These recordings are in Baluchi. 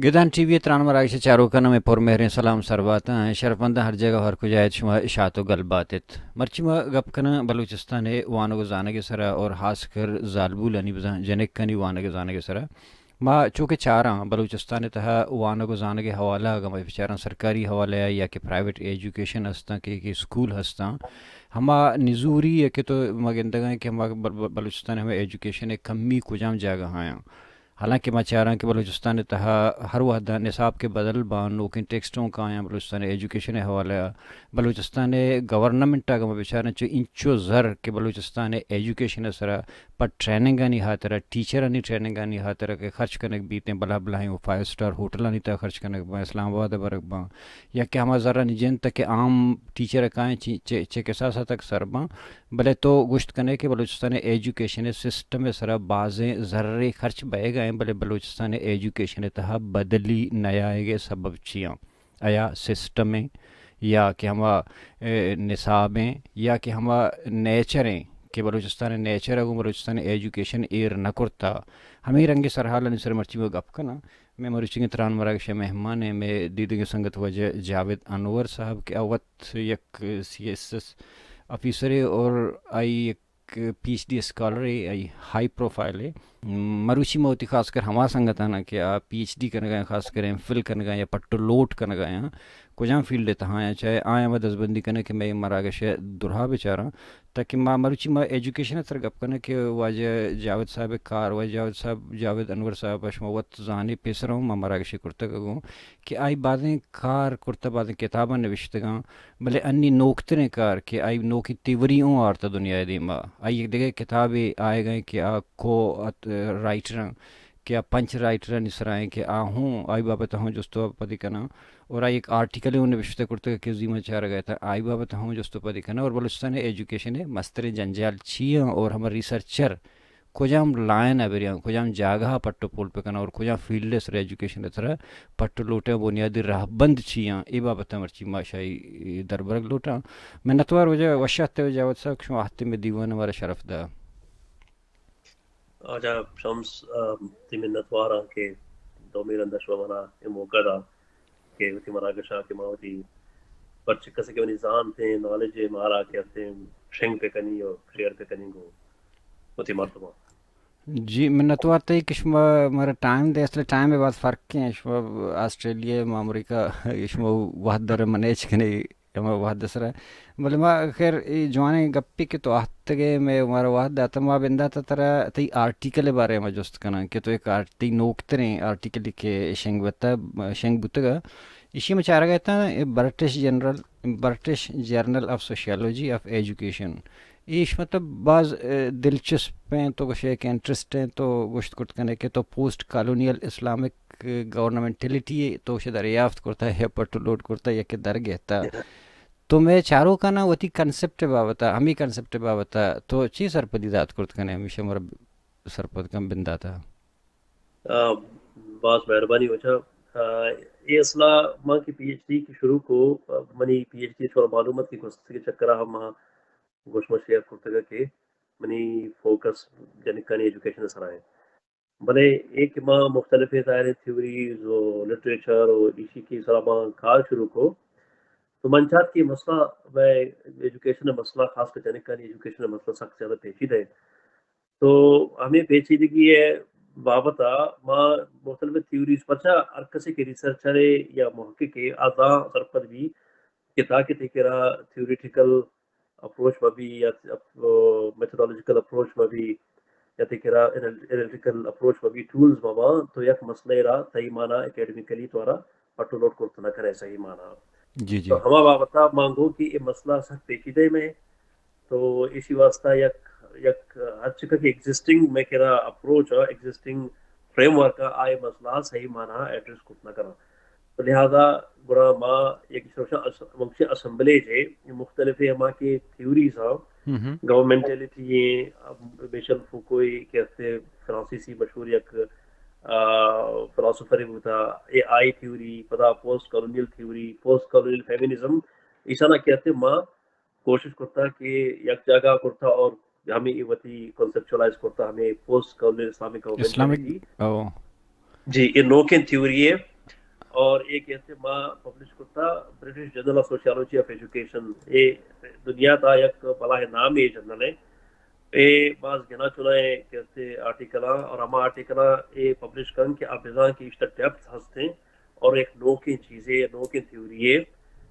گدان ٹی وی ءِ تران مراگش ءِ چاروکاں مئے پر مہریں سلام سر بات اَنت۔ شرپمنداں ہر جاگہ ہر کجا ات، شما شات ءُ گل بات ات۔ مرچی ما گپ کناں بلوچستان ءِ وانگ ءُ زانگ ءِ سرا اور خاص کر زالبولانی، بزاں جنکانی وانگ ءُ زانگ ءِ سرا۔ ما چو کہ چاراں بلوچستان ءِ تہا وانگ ءُ زانگ ءِ حوالہ ءَ اگاں ما بچاراں سرکاری حوالہ ءَ یا کہ پرائیویٹ ایجوکیشن ہستاں کہ، کہ اسکول ہستاں، ہما نزوری ءَ کہ تو ما گندگ ءَ ایں کہ ہما بل-، بل-، بلوچستان ءِ ہما ایجوکیشن ءِ کمی کجام جاگہ ءَ آیاں۔ حالانکہ ما چاراں کہ بلوچستان ءِ تہا ہر وہد ءَ نصاب کہ بدل باں، نوکیں ٹیکسٹ اوں کایاں بلوچستان ءِ ایجوکیشن ءِ حوالہ ءَ، بلوچستان ءِ گورنمنٹ ءَ اگاں ما بچاراں چو انچو زر کہ بلوچستان ءِ ایجوکیشن ءِ سرا پہ ٹریننگانی ہاترا، ٹیچرانی ٹریننگانی ہاترا کہ خرچ کنگ بیت ایں، بلاہ بلاہیں فائیو اسٹار ہوٹلانی تہا خرچ کنگ باں، اسلام آباد ءَ برگ باں، یا کہ ہما زرانی جند تک کہ عام ٹیچر ءَ کائیں چی-، چے، چے کساس ءَ تک سر باں، بلے تو گوشت کنے کہ بلوچستان ءِ ایجوکیشن ءِ سسٹم ءِ سرا بازیں زرے خرچ بئیگ ءَ ایں، بلے بلوچستان ءِ ایجوکیشن ءِ تہا بدلی نیائگ ءِ سبب چی آں؟ آیا سسٹم ایں یا کہ ہما، اے، نصاب ایں یا کہ ہما نیچر ایں کہ بلوچستان ءِ نیچر ءَ گوں بلوچستان ءِ ایجوکیشن ایر نہ کرتا؟ ہمے رنگ ءِ سرحالانی سر مرچی ما گپ کناں۔ مئے مروچیگیں تران مراگش ءِ مہمان ایں مئے دیدگیں سنگت واجہ جاوید انور صاحب کہ آ وت یک سی ایس ایس آفیسرے اور آئی یک پی ایچ ڈی اسکالرے، آئی ہائی پروفائلے۔ مروچی ما وتی خاص کر ہما سنگتاناں کہ آ پی ایچ ڈی کنگ ءَ آں، خاص کر ایم فل کنگ ءَ آں یا پٹ ءُ لوٹ کنگ ءَ آں، کجام فیلڈ ءِ تہا آں، چاہے آیاں ما دزبندی کنیں کہ مئے مراگش ءِ درہا بچاراں، تاکہ ما مروچی ما ایجوکیشن ءِ سر گپ کنیں کہ واجہ جاوید صاحب ءِ کار، واجہ جاوید صاحب، جاوید انور صاحب ءَ شما وت زانے، پیسر اوں ما مراگشے کرتگ اگوں کہ آئی بازیں کار کرتہ، بازیں کتاباں نوشتگاں، بلے انی نوکتریں کار کہ آئی نوکیں تیوری اوں آرتہ دنیا ءِ دیما۔ آئی یک دگہ کتابے آیگ ءَ کہ آ کو ات-، رائٹراں کہ آ پنچ رائٹرانی سرا ایں کہ آ ہوں آئی بابت ءَ ہوں جست ءُ پدی کناں اور آئی یک آرٹیکلے ہوں نوشتہ کرتگ کہ زی ما چارگ ءَ اتاں، آئی بابت ءَ ہوں جست ءُ پدی کناں اور بلوچستان ءِ ایجوکیشن ءِ مستریں جنجال چی آں اور ہما ریسرچر کجام لائن ءَ بریاں، کجام جاگہ ءَ پٹ ءُ پول بکناں اور کجام فیلڈ ءِ سر ایجوکیشن ءِ سرا پٹ ءُ لوٹیں، بنیادی رہبند چی آں، اے بابت ءَ مرچی ما شاہی دربرگ لوٹاں۔ منتوار واجہ، وش آتے واجہ جاوید صاحب کہ شما آتے مئے دیوان ءَ مارا شرف دات۔ واجہ شمس، آ، تئی منتوار آں کہ دومی رند ءَ شما منا اے موقع دات کہ وتی مراگش ءَ کہ ما وتی پرچہ کسے کہ منی زانت ایں، نالج ایں، مارا کہ ہستیں شنگ بہ کنی اور شیئر بہ کنی گوں وتی مردماں۔ جی، منتوار تئی کہ شما مارا ٹائم دے، اصل ٹائم ءِ باز فرق ایں، شما آسٹریلیا، ما امریکہ، شما وہد در مینیج کنے، ہما وہد سرا۔ بلے ما خیر، اے جوانیں گپے کہ تو آہتگے، مئے مارا وہد داتا، ما بنداتا ترا تئی آرٹیکل ءِ بارے ءَ ما جست کناں کہ تو ایک آرٹ-، تئی نوکتریں آرٹیکل کہ شنگ بتا، شنگ بوتگا، ایشی ما چارگا اتاں، British general, British journal of sociology of education. ایش مطلب باز، اے، دلچسپ ایں، تو گوشے کہ انٹرسٹ ایں، تو گوشت کرت کنے کہ تو پوسٹ کالونیل اسلامک گورنمنٹلٹی تو گوشے دریافت کرتا یا پٹ ءُ لوٹ کرتا یا کہ در گہتا۔ تو مئے چاروکانا وتی کنسپٹ بابتا، ہمیں کنسپٹ بابتا تو چی سرپدی دات کرت کنے، ہمیشہ مر سرپد کن بنداتا۔ آ، باز مہربانی واجہ۔ آ، اے اصلا ما کہ پی ایچ ڈی کہ شروع کو، آ، منی پی ایچ ڈی شما معلومات کہ گوستگیں چکرا ہم ما گوش ما شیئر کرتگ کہ منی فوکس جنکانی ایجوکیشن سرا ایں۔ بلے اے کہ ما مختلفیں ظاہریں تھیوریز و لٹریچر و ایشی کہ سرا ما کار شروع کو، تو من چار کہ مسئلہ، مئے ایجوکیشن مسئلہ، خاص کر جنکانی ایجوکیشن مسئلہ سخت زیادہ پیچیدہ ہے۔ تو ہمیں پیچیدگی ہے بابت ما مختلف تھیوریز، پرچا ہر کسی کہ ریسرچر ہے یا محقق ہے، آزاں سرپد بھی کہ تاکہ تئی کرا تھیوریٹیکل اپروچ مہ بی یا میتھڈولوجیکل اپروچ مہ بی یا تئی کرا انالیٹیکل اپروچ مہ بی، ٹولز مہ باں، تو یک مسئلہ را صحیح معنی اکیڈمیکلی تو را پٹ و لوٹ کرت نہ کرے صحیح معنی۔ جی، جی۔ تو ہما بابتا مان گو کہ اے مسئلہ سک پیچیدہ میں، تو ایشی واسطہ یک، یک ہر چکا کہ ایگزسٹنگ میں کرا اپروچ ہے، ایگزسٹنگ فریم ورک ہے، آئے مسئلہ صحیح معنی ایڈریس کرت نہ کرا۔ تو لہذا گڑا ما یک سوچا اس-، مکشی اسمبلی جے مختلف ہما کہ تھیوریز ہاں، ہم ہم۔ گورنمنٹلٹی ہیں، اب میشل فوکوئی کہ ہستے فرانسیسی مشہور یک، آ، فلاسفر بوتا، اے آئی تھیوری، پدا post colonial theory, post colonial feminism, ایشانا کہ ہستے ما کوشش کرتا کہ یک جاگہ کرتا اور ہمیں وتی کنسپچوالائز کرتا، ہمیں post colonial Islamic government Islamic, او۔ جی، اے نوکیں تھیوری اے اور اے کہ استے ما پبلش کرتا British journal of sociology of education. اے دنیا تا یک بلاہیں نامیں جرنل اے۔ اے باز گنا چنا اے کہ استے آرٹیکلاں اور ہما آرٹیکلاں اے پبلش کن کہ آ بزاں کہ اشتا ڈیپتھ ہستیں اور ایک نوکیں چیزے، نوکیں تھیوری اے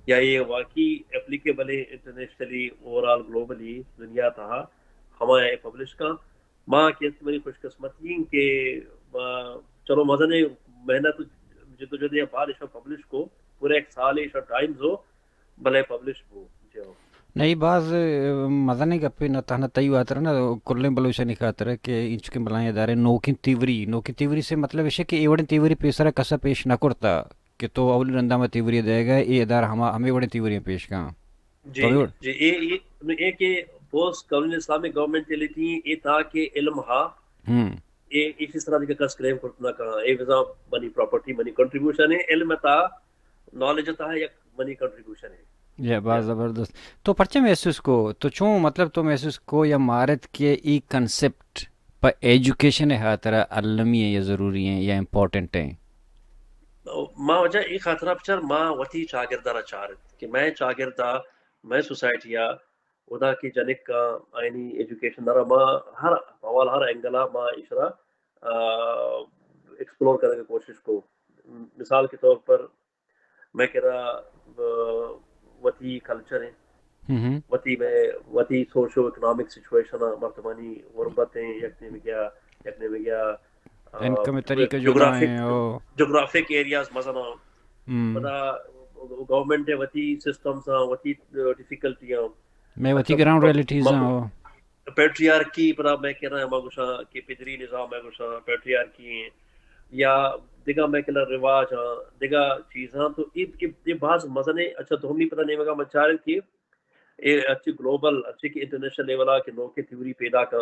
یا اے واقعی اپلیکیبل اے انٹرنیشنلی، اوورآل گلوبلی دنیا تہا، ہما اے پبلش کن۔ ما کہ استے منی خوش قسمتی ایں کہ، آ، چلو مزنیں محنت و جدوجہدے بعد ایشاں پبلش کو، پورا یک سالے ایشاں ٹائم زو، بلے پبلش بو۔ جی ہو۔ نہ، اے باز، آ، مزنیں گپے، نہ تہنا تئی واتر نہ، کلیں بلوچانی خاطر کہ اینچکیں بلاہیں ادارے نوکیں تیوری، نوکیں تیوری سے مطلب ایش کہ اے وڑیں تیوری پیسرا کسا پیش نہ کرتا کہ تو اولی رندا ما تیوری دئیگا، اے ادارہ ہما، ہمے وڑیں تیوریاں پیش کاں۔ جی، تو ہمے وڑ- جی، اے، اے، اے کہ پوسٹ کالونیل اسلامک گورنمنٹ چلی تھی، اے تھا کہ علم ہا، ہم۔ اے، اے اس طرح دے کس کلیم کرت نہ کہاں، اے بزاں منی پراپرٹی، منی کنٹریبیوشن اے، علم تا، نالج تا یک منی کنٹریبیوشن اے۔ یہ باز یا۔ زبردست۔ تو پرچہ محسوس کو، تو چون مطلب تو محسوس کو یا مارت کہ ای کنسپٹ پہ ایجوکیشن ہاترا المی ایں یا ضروری ایں یا امپورٹنٹ ایں؟ ما وجہ ای خاطرہ بچار ما وتی چاگردارا چارت کہ میں چاگردا، میں سوسائٹیا، ادا کہ جنک آئینی ایجوکیشن دارا ما ہر حوال، ہر اینگلا ما اشرا، آ، ایکسپلور کرنے کی کوشش کو۔ مثال کے طور پر میں کرا، آ، وتی کلچر ہیں، ہم ہم۔ وتی میں، وتی سوشو اکنامک سچویشن ہے، مردمانی غربت ہیں، یک نے میں گیا، یک نے میں گیا، آ، انکم طریقہ جدا جغرافک، ہیں، او۔ جغرافک ایریاز مثلاً، ہم۔ پدا گورنمنٹ ہے وتی سسٹمز ہیں، وتی، آ، ڈیفیکلٹی ہیں۔ میں وتی اچھا، گراؤنڈ م-، ریئلٹیز م-، ہیں، او۔ پیٹریارکی پدا میں کہنا ہما گوشاں کہ پدری نظام میں گوشاں پیٹریارکی ہیں یا دگہ میں کہنا رواج ہاں، دگہ چیزاں تو اے، اے، اے باز مزنے۔ اچھا، دومی پدا نیمگا من چارت کہ اے اچھی گلوبل، اچھی کہ انٹرنیشنل لیولا کہ نوکیں تھیوری پیدا کن،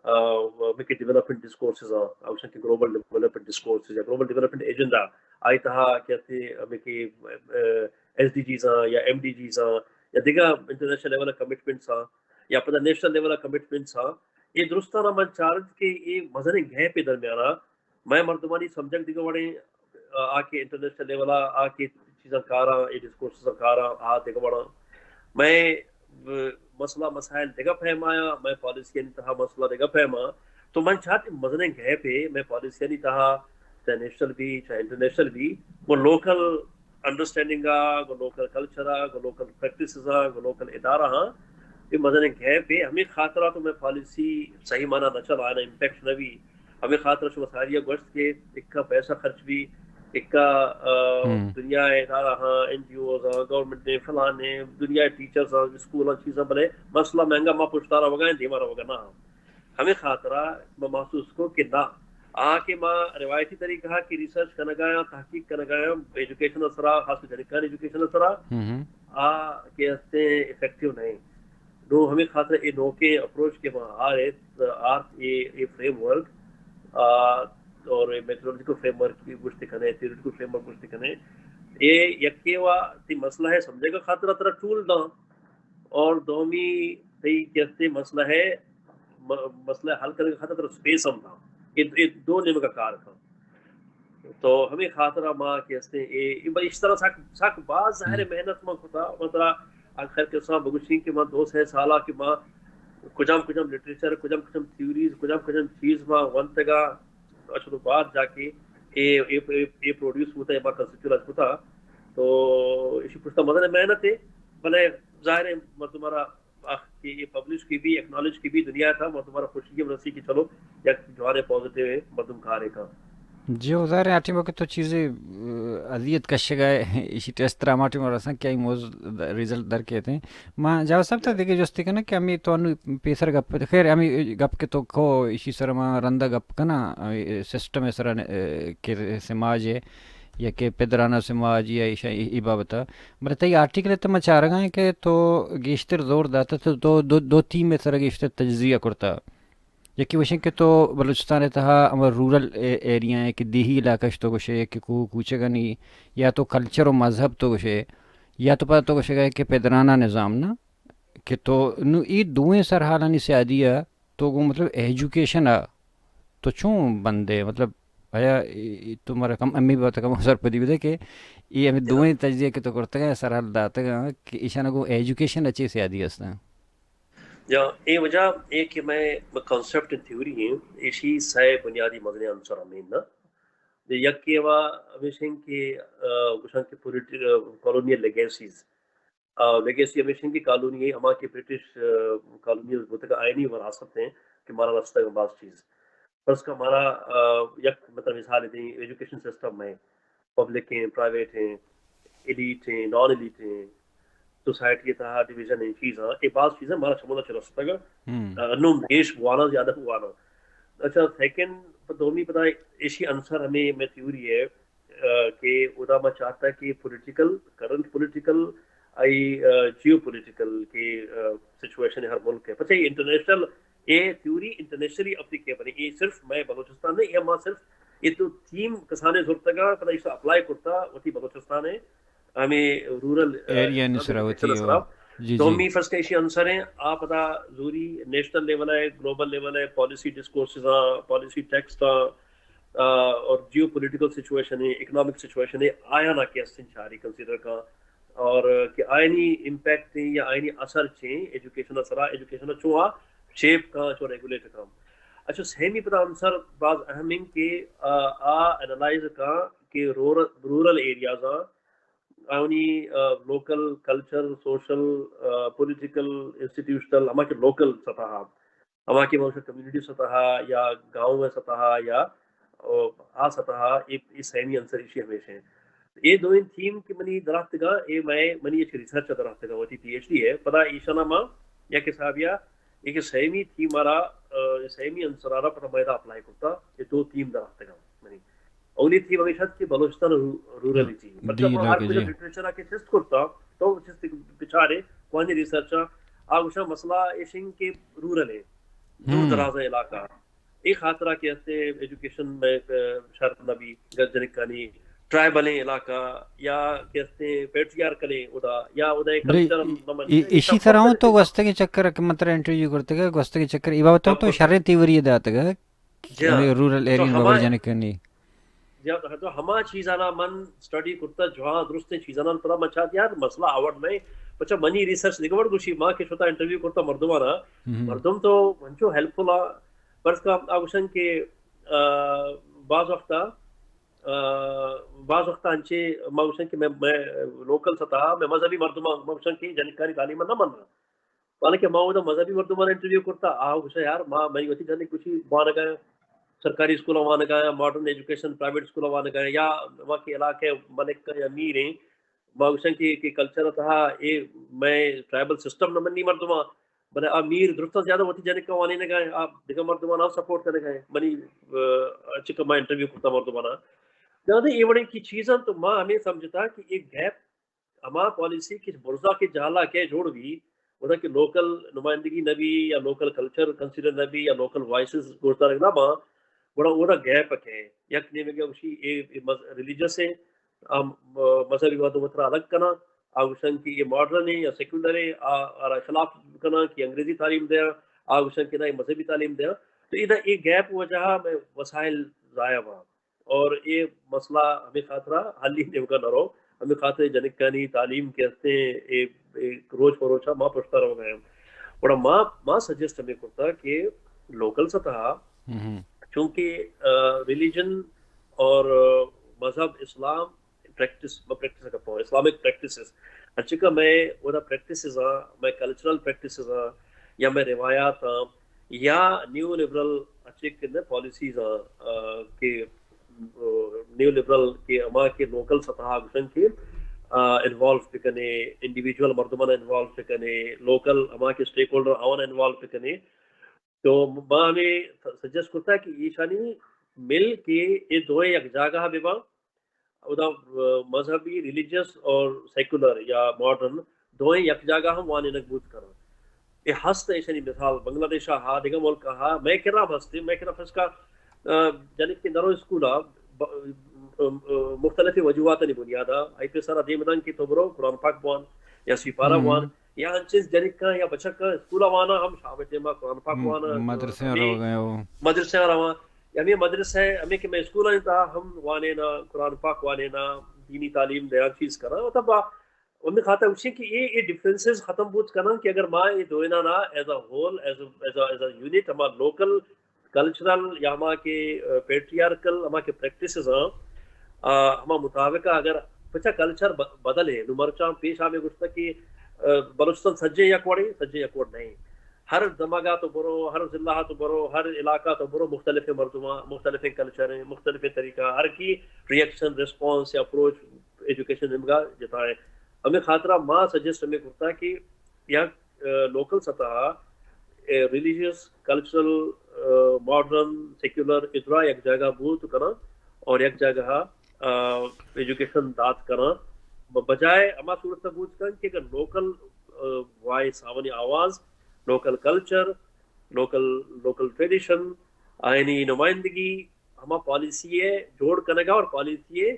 آ، ہمیں کہ ڈیولپمنٹ ڈسکورسز ہاں، اوشن کہ گلوبل ڈیولپمنٹ ڈسکورسز یا گلوبل ڈیولپمنٹ ایجنڈا، آئی تہا کہ استے ہمیں کہ، آ، ایس ڈی جیز ہاں یا ایم ڈی جیز ہاں یا دگہ انٹرنیشنل لیولا کمٹمنٹس ہاں، یا پدا نیشنل لیول ء کمٹمنٹس ہاں، اے درستاں من چارت کہ اے مزنیں گیپ ء درمیان ء مئے مردمانی سمجھگ دگہ وڑیں، آ کہ انٹرنیشنل لیول ء آ کہ چیزاں کاراں، اے ڈسکورسز کاراں، آ دگہ وڑاں۔ مئے، ب-، مسئلہ مسائل دگہ پیمایاں، مئے پالیسیانی تہا مسئلہ دگہ پیما۔ تو من چارت مزنیں گیپ ء مئے پالیسیانی تہا، چاہے نیشنل بی، چاہے انٹرنیشنل بی، وہ لوکل انڈرسٹینڈنگ ء، گوں لوکل کلچر ء، گوں لوکل پریکٹسز ء، گوں لوکل ادارہ آں، اے مزنیں گیپ ء۔ ہمے خاطرا تو مئے پالیسی صحیح معنی نہ چل، آئینا امپیکٹ نہ بی۔ ہمے خاطرا شما ساری ء گوشت کہ اکا پیسہ خرچ بی، اکا، آ، ہم۔ دنیا ء ادارہ آں، این جی اوز آں، گورنمنٹ نے، فلانے، دنیا ء ٹیچرز آں، اسکول آں، چیزاں، بلے مسئلہ مہنگا ما پشتارا وگا ہیں، دیما روگا نہ آں۔ ہمے خاطرا ما محسوس کو کہ نہ، آ کہ ما روایتی طریقہ کہ ریسرچ کنگایاں، تحقیق کنگایاں، ایجوکیشن ء سرا، خاص کر جنکانی ایجوکیشن ء سرا، ہم ہم۔ آ کہ ہستے افیکٹیو نہیں۔ نو ہمے خاطر اے نوکیں اپروچ کہ ما آرت، آرت اے، اے فریم ورک، آ، اور اے میتھڈولوجیکل فریم ورک گوشت کنے، تھیوریٹیکل فریم ورک گوشت کنے، اے یکے وا تی مسئلہ ہے سمجھے کا خاطر ترا ٹول داں، اور دومی تئی کہ استے مسئلہ ہے، م-، مسئلہ حل کرنے کا خاطر ترا سپیس ہم تھا۔ اے، اے دو نیمگا کار کن۔ تو ہمیں خاطرہ ما کہ استے اے، اے بھئی اس طرح سک، سک باز ظاہر ہے ہم۔ محنت ما کتا، مطلب، اگر کسان بگوشیں کہ ما دو سے سالا کہ ما کجام کجام لٹریچر، کجام کجام تھیوریز، کجام کجام چیز ما ونتگا، اچھا تو بعد جا کے اے، اے، اے، اے پروڈیوس ہوتا ہے، ما کنسپچولاز ہوتا، تو اسی پشتا مزن محنت ہے، بلے ظاہر ہے مردم ہمارا آخ کہ اے پبلش کی بھی، ایکنالج کی بھی دنیا تھا، مردم ہمارا خوشی ہم رسی کہ چلو یک جوان پازیٹیو ہے، مردم کارے کا۔ جی، او ظاہر ہے، آ ٹیم کہ تو چیزیں، ا، اذیت کشگا ہے، اسی ٹیسٹ ترا ہما ٹیم رسن کہ ای موز ریزلٹ در کہتے ہیں۔ ما جاوید صاحب تا دیگه جستی کنه کہ ہمیں تو انو پیسر گپ، خیر، ہمیں گپ کہ تو کو اسی سر ما رندا گپ کنا، اے، سسٹم سر، اے، کہ سماج ہے، یا کہ پدرانا سماج یا ایشا ای، ای بابتا۔ بلے تئی آرٹیکل ء تہ من چارگا ایں کہ تو گیشتر زور داتہ، تو دو، دو، دو تھیم ء سرا گیشتر تجزیہ کرتہ۔ یکے وشیں کہ تو بلوچستان ء تہا ہما رورل اے-، ایریا ء کہ دیہی علاقہ اش تو گوشے کہ کوہ کوچگانی، یا تو کلچر و مذہب تو گوشے، یا تو پدا تو گوشگا ئے کہ پدرانا نظام نا، کہ تو نو ای دوئیں سرحالانی سیادی ء تو گوں مطلب ایجوکیشن ء تو چون بندے؟ مطلب آیا ای، ای تو مارا کم امی بات کم سرپدی بدے کہ ای ہمیں یا۔ دوئیں تجزیہ کہ تو کرتگ ہیں، سرحال داتگ ہیں کہ ایشان کو ایجوکیشن اچھے سے آدی ہستاں۔ یا، اے وجہ اے کہ میں، میں کانسیپٹ تھیوری ہیں، ایشی سہ بنیادی مزنیں عنصر ہمیں نا۔ یک کہ وا ہمیش ہیں کہ، آ، گوشاں کہ پولیٹ-، آ، کالونیل لیگیسیز۔ آ، لیگیسی ہمیش ہیں کہ کالونی ہما کہ برٹش، آ، کالونیز بوتگ آئینی وراثت ہیں کہ مارا رستگ باز چیز۔ فرض کا مارا، آ، یک مطلب مثال دیں، ایجوکیشن سسٹم میں پبلک ہیں، پرائیویٹ ہیں، ایلیٹ ہیں، نان ایلیٹ ہیں، سوسائٹی تہا ڈویژن ہیں، چیزاں، اے باز چیزاں مارا چمودا چہ رستگ۔ ہم۔ آ، انوں گیش بوانا زیادہ بوانا۔ اچھا، سیکنڈ، دومی پدا ایشی عنصر ہمیں میں تھیوری ہے، آ، کہ ادا ما چاہتا کہ پولیٹیکل، کرنٹ پولیٹیکل، آئی، آ، جیو پولیٹیکل کہ، آ، سچویشن ہر ملک ہے۔ پچھے international, a theory internationally applicable ہے۔ اے صرف میں بلوچستان نہیں، اے ما صرف، اے تو تھیم کسانے زرتگا، پدا ایشا اپلائی کرتا، وتی بلوچستان ہے، ہمیں رورل، آ، ایریا نی سرا وتی سرا۔ ہو۔ جی، جی۔ دومی فرض کہ ایشی عنصر ہیں، آ پدا زوری نیشنل لیول ہے، گلوبل لیول ہے، پالیسی ڈسکورسز ہاں، پالیسی ٹیکسٹ ہاں، آ، اور جیو پولیٹیکل سچویشن ہے، اکنامک سچویشن ہے، آیا نا کہ استن چاری کنسیڈر کا، اور کہ آئینی امپیکٹ ہیں یا آئینی اثر چیں ایجوکیشن سرا، ایجوکیشن چوں آ شیپ کا، چوں ریگولیٹ کا۔ اچھا، سیمی پدا عنصر باز اہم ہیں کہ، آ، آ انالائز کا کہ رورل، رورل ایریاز آ، آنی، آ، لوکل کلچر، سوشل، آ، پولیٹیکل، انسٹیٹیوشنل، ہما کہ لوکل سطح، ہما کہ ما کمیونٹی سطح یا گاؤں سطح یا، آ، آ سطح، اے، اے سیمی عنصر ایشی ہمیش ہیں۔ اے دوئیں تھیم کہ منی دراتگا، اے میں، منی ایک ریسرچ دراتگا، وتی پی ایچ ڈی ہے، پدا ایشانا ما یک حساب یا ایک سیمی تھیم آرا، آ، سیمی عنصر آرا پدا میں دا اپلائی کرتا، اے دو تھیم دراتگا منی۔ اولی تھیم ہمیش ات کہ بلوچستان رو-، رورل ہم۔ ایٹی۔ مطلب، جی، ما ہر لوگ کوئی جی۔ لٹریچر آ کہ چست کرتا، تو چست بچارے، کوانی ریسرچ آ، آ گوشا مسئلہ ایشنگ کہ رورل ہے، دور ہم۔ دراز علاقہ۔ اے خاطرہ کہ استے ایجوکیشن میں، آ، شرط نبی، جنکانی ٹرائبلیں علاقہ یا کہ استے پیٹریارکلیں ادا یا ادا بلے کلچر ای-، ای-، ایشی طرح ہوں تو گوستگیں چکر کہ مطلب انٹرویو کرتے گا، گوستگیں چکر ای بابت تو شریں تیوری داتے گا۔ جی ہاں۔ ہمیں رورل تو ایریا ہما بابا جانے کرنی۔ جی ہاں، تو ہما چیزانا من اسٹڈی کرتا، جوان درستیں چیزانا پدا من چاہت یار مسئلہ آوڑ نہیں۔ پچھا منی ریسرچ دیگہ وڑ گوشی، ما کہ شتا انٹرویو کرتا مردمانا، ہم۔ مردم تو منچو ہیلپ فل آ، فرض کا آ گوشن کہ، آ، بعض وقتا، آ، بعض وقتا انچے ما گوشن کہ میں، میں لوکل سطح، میں مذہبی مردم، ما گوشن کہ جنکانی تعلیم نہ من رہا۔ حالانکہ ما اودا مذہبی مردماں انٹرویو کرتا، آ گوشا یار ما، منی وتی جنک کچی وانگا، سرکاری اسکول وانگا، ماڈرن ایجوکیشن پرائیویٹ اسکول وانگا، یا ما کے علاقے ملک یا میر ہیں، ما گوشن کہ، کہ کلچر تہا اے میں ٹرائبل سسٹم نہ منی مردماں، بلے آ میر درستاں زیادہ وتی جنک وانینگا، آ دگہ مردماں نہ سپورٹ کرنگا۔ منی، آ، چکہ ما انٹرویو کرتا مردماں۔ زیادہ اے وڑیں کی چیزاں تو ما ہمیں سمجھتا کہ ایک گیپ ہما پالیسی کہ برزا کہ جہلا کہ جوڑ بی، اودا کہ لوکل نمائندگی نہ بی یا لوکل کلچر کنسیڈر نہ بی یا لوکل وائسز گوشدارگ نہ باں، گڑا اودا گیپ ہے۔ یک نیمگے گوشی اے، اے مذ-، ریلیجس ہے، آ م-، مذہبی وہد وترا الگ کناں، آ گوشن کہ اے ماڈرن ہے یا سیکولر ہے، آ، آرا خلاف کناں کہ انگریزی تعلیم دیاں، آ گوشن کہ نہ اے مذہبی تعلیم دیاں۔ تو ادا اے گیپ وجہ میں وسائل ضائع باں۔ اور اے مسئلہ ہمیں خاطرہ حل ہی نیمگا نہ رو، ہمیں خاطر جنکانی تعلیم کہ ہستے اے، اے روچ پہ روچا ما پشتا رو گئے۔ گڑا ما، ما سجیسٹ ہمیں کرتا کہ لوکل سطح، ہم۔ چونکہ، آ، ریلیجن اور، آ، مذہب اسلام پریکٹس، میں پریکٹس کا پاؤں، اسلامک پریکٹسز، اچھا کہ میں اودا پریکٹسز ہاں، میں کلچرل پریکٹسز ہاں، یا میں روایات ہاں، یا نیو لبرل اچھے کہ پالیسیز ہاں، آ، کہ نیو لبرل کہ ہما کہ لوکل سطح گوشن کہ، آ، انوالو بکنے، انڈیویجول مردمان انوالو بکنے، لوکل ہما کہ اسٹیک ہولڈر آوان انوالو بکنے۔ تو ما ہمیں سجیسٹ کرتا کہ ایشانی مل کہ اے دوئے یک جاگہ بباں، اودا، آ، مذہبی، ریلیجس اور سیکولر یا ماڈرن دوئیں یک جاگہ ہم وانینگ بوت کناں۔ اے ہست ایشانی مثال بنگلہ دیش ہا، دگہ ملک ہا، مئے کرا ہم ہستے، مئے کرا فرض کا، آ، جنک کہ نرو اسکول آ، ب-، آ، آ، مختلف وجوہاتانی بنیاد آ، آئی پہ سرا دیم دان کہ تو برو قرآن پاک بوان یا سپارہ ہم۔ بوان، یا انچیں جنکاں یا بچکاں اسکول آ وانا ہم شام ٹائم آ قرآن پاک ہم، وانا، مدرسے آ ہمیں روگا ہو۔ مدرسے آ رواں۔ ہمے مدرسہ، ہمے کہ مئے اسکولانی تہا ہم وانیناں، قرآن پاک وانیناں، دینی تعلیم دیاں، چیز کناں، مطلب، آ، ہمے خاطر گوشیں کہ اے، اے ڈفرنسز ختم بوت کناں کہ اگر ما اے دوئینانا as a whole, as a, as a, as a unit, ہما لوکل کلچرل یا ہما کہ، آ، پیٹریارکل ہما کہ پریکٹسز ہاں، آ، ہما مطابق اگر پچا کلچر ب-، بدلے، نو مرچاں پیش ہمے گوشتا کہ، آ، بلوچستان سجیں یک وڑیں، سجیں یک وڑ نہیں۔ ہر دمگا تو برو، ہر ضلع تو برو، ہر علاقہ تو برو، مختلف مردماں، مختلف کلچر ہیں، مختلف طریقہ، ہر کی ریئیکشن، ریسپانس یا اپروچ ایجوکیشن نیمگا جتا ہے۔ ہمے خاطرہ ما سجیسٹ ہمے کرتا کہ یک، آ، لوکل سطح، آ، ریلیجیس، کلچرل، آ، ماڈرن، سیکولر، ادرا یک جاگہ بوت کناں اور یک جاگہ، آ، ایجوکیشن دات کناں۔ ب-، بجائے ہما صورت بوت کن کہ اگر لوکل، آ، وائس، آوانی آواز، local culture, local, local tradition, آئینی نمائندگی، ہما پالیسی ءِ جوڑ کنگ ءَ اور پالیسی ءِ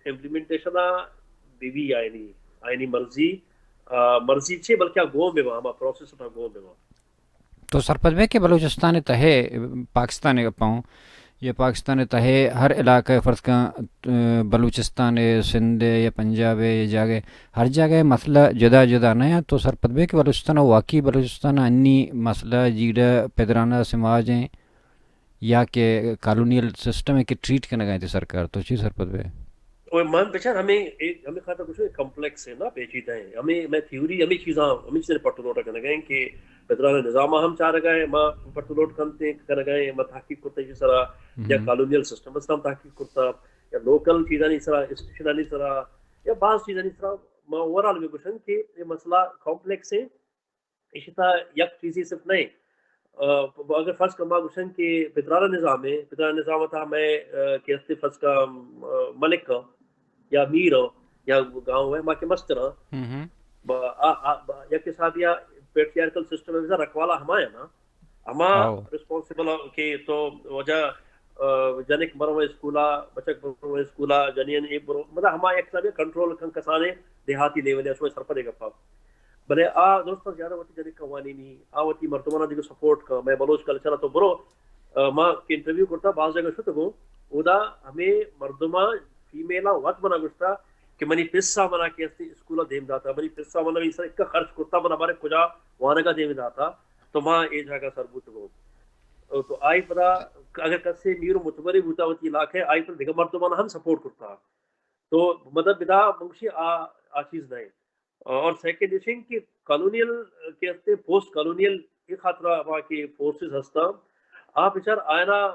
امپلیمنٹیشن ءَ بہ بی آئینی، آئینی مرضی، آ، مرضی چے بلکہ آ گون بہ باں، ہما پروسیس ءَ گون بہ باں۔ تو سرپد بئے کہ بلوچستان ءِ تہ ءَ، پاکستان ءِ گپاں، یا پاکستان ءِ تہ ءَ ہر علاقہ ءَ فرض کن، آ، بلوچستان ءِ، سندھ ءِ یا پنجاب ءِ یا جاگہ، ہر جاگہ ءِ مسئلہ جدا جدا نہ اَنت۔ تو سرپد بئے کہ بلوچستان ءَ واقعی بلوچستان ءَ انی مسئلہ جیڑہ پدرانہ سماج ایں یا کہ کالونیل سسٹم ءَ کہ ٹریٹ کنگ ءَ اِنت سرکار، تو چی سرپد بئے؟ او من بچار ہمے، اے، ہمے خاطر گوشوں کمپلیکس ایں نا، پیچیدہ ایں۔ ہمے، مئے تھیوری ہمے چیزاں، ہمے چیزاں پٹ لوٹ کنگ ءَ ایں کہ پدرانہ نظام ءَ ہم چارگ ءَ ایں، ما پٹ لوٹ کنت ایں، کنگ ءَ ایں، ما تحقیق کرتا اے سرا، یا ہم۔ کالونیل سسٹم ءِ سرا ہم تحقیق کرتا، یا لوکل چیزانی سرا، انسٹیٹیوشنانی سرا، یا بعض چیزانی سرا، ما اوورآل بہ گوشن کہ اے مسئلہ کمپلیکس ایں۔ ایشی تہا یک چیزے صرف نہ ایں۔ آ، اگر فرض کن ما گوشن کہ پدرانہ نظام ایں، پدرانہ نظام ءِ تہا مئے، آ، کہ استے فرض کن، آ، ملک ایں یا میر ایں یا گاؤں ایں، ما کہ مستر ایں۔ ہم ہم۔ با-، آ، آ، با-، یک حسابے ءَ پیٹریارکل سسٹم ءِ بزاں رکھوالا ہما ایں نا۔ ہما ہاؤ۔ ریسپانسبل ایں کہ تو واجہ، آ، جنک برو اسکولا، بچک برو اسکولا، جنین اے برو، مطلب ہما یک حسابے ءَ کنٹرول کن کسانیں دیہاتی لیول ءَ، شمئے سرپد ءِ گپا۔ بلے آ درستاں زیادہ وتی جنکاں وانینی، آ وتی مردماناں دگہ سپورٹ کن۔ مئے بلوچ کلچر ءَ تو برو، آ، ما کہ انٹرویو کرتا، باز جاگہ شتگوں، اودا ہمے مردماں، فیمیلاں وت منا گوشتا کہ منی پس ءَ منا کہ استی اسکول ءَ دیم داتا، منی پس ءَ منا ایسا اکا خرچ کرتا، منا بارے کجا وانگا دیم داتا، تو ما اے جاگہ سر بوتگوں۔ تو آئی پدا اگر کسے میر و متبرے بوتا وتی علاقہ ءَ، آئی پدا دگہ مردماں ہم سپورٹ کرتا۔ تو مطلب بدا منگشی آ، آ چیز نہ ایں۔ اور سیکنڈ ایش ایں کہ کالونیل کہ ہستے، پوسٹ کالونیل، اے خاطرہ ہما کہ فورسز ہستاں، آ بچار آئینا،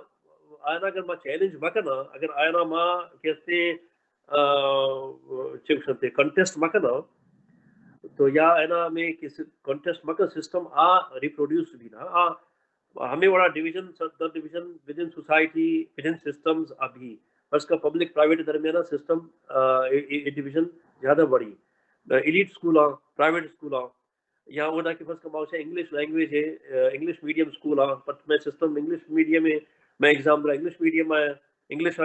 آئینا اگر ما چیلنج مکناں، اگر آئینا ما کہ ہستے، آ، چے گوشنتے، کنٹیسٹ مکناں، تو یا آئینا ہمے کہ س-، کنٹیسٹ مکن، سسٹم آ ریپروڈیوس بی نا، آ ہمے وڑا ڈویژن، سب ڈویژن ودن سوسائٹی، ودن سسٹمز ابھی۔ فرض کا پبلک پرائیویٹ درمیانا سسٹم، آ، اے، اے، اے ڈویژن زیادہ بڑی۔ ایلیٹ اسکولاں، پرائیویٹ اسکولاں، یا اودا کہ فرض کا ما گوشاں انگلش لینگویج ایں، آ، انگلش میڈیم اسکولاں، پٹ مئے سسٹم انگلش میڈیم ایں، مئے ایگزام درا انگلش میڈیم ءَ، انگلش ءَ،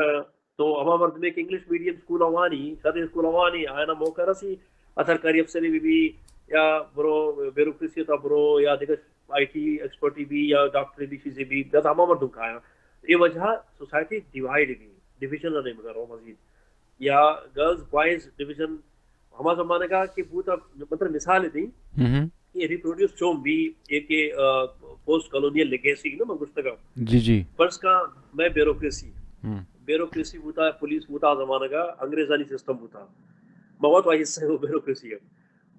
تو ہما مردمے کہ انگلش میڈیم اسکول ءَ وانی، شریں اسکول ءَ وانی، آیانا موقع رسی، آ سرکاری افسرے بہ بی، یا برو بیوروکریسی ءِ تہا برو، یا دگہ آئی ٹی ایکسپرٹے بی، یا ڈاکٹرے بی، چیزے بی، یا تو ہما مردم کایاں۔ اے وجہ سوسائٹی ڈیوائیڈ بی، ڈویژن ءِ نیمگا رو مزید۔ یا گرلز بوائز ڈویژن ہما زمانگا کہ بوتا، مطلب مثال دیں، ہم ہم۔ اے ریپروڈیوس چون بی، اے کہ، آ، پوسٹ کالونیل لیگیسی نا من گوشتگا۔ جی، جی۔ فرض کا مئے بیوروکریسی، ہم۔ بیوروکریسی بوتا، پولیس بوتا، آ زمانگا انگریزانی سسٹم بوتا۔ ما وت واجہ حصہ وہ بیوروکریسی ہے۔